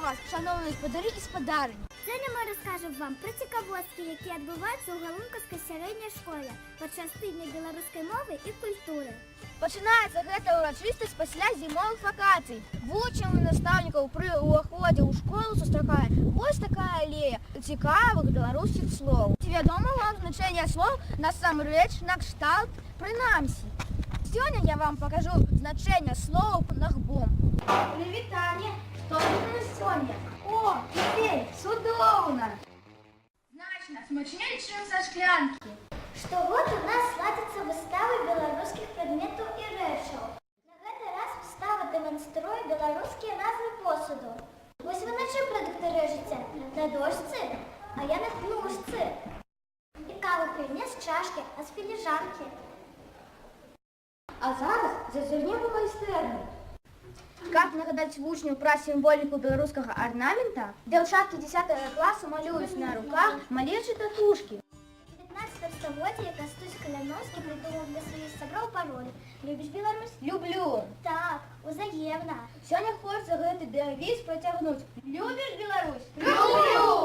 вас, шаноўныя спадары і спадарыні. Сёння мы раскажам вам пра цікавосткі, якія адбываюцца ў Галункаўскай сярэдняй школе падчас Тыдня беларускай мовы і культуры. Пачынаецца гэта ўрачыстасць пасля зімовых вакацый. Вучняў і настаўнікаў пры ўваходзе ў школу сустракае вось такая алея цікавых беларускіх слоў. Ці вядома вам значэнне слоў «насамрэч», «накшталт», «прынамсі»? Сёння я вам пакажу значэнне слоў «нагбом». Прывітанне! Што тут у нас сёння? О, кісель! Цудоўна! Значна смачней, чым са шклянкі. Штогод у нас ладзяцца выставы беларускіх прадметаў і рэчаў. На гэты раз выстава дэманструе беларускія назвы посуду. Вось вы на чым прадукты рэжаце? На дошцы? А я на днушцы. І каву п'ю не з чашкі, а з філіжанкі. А зараз зазірнем у майстэрню. Каб нагадаць вучню пра сімволіку беларускага арнамента, дзяўчаткі 10 класу малююць на руках малечы татушкі. У 19 стагоддзі Кастусь Каліноўскі прыдумаў для сваіх сяброў пароль. Любіш Беларусь? Люблю. Так, узаемна. Сёння хочацца гэты дэвіз працягнуць. Любіш Беларусь? Люблю!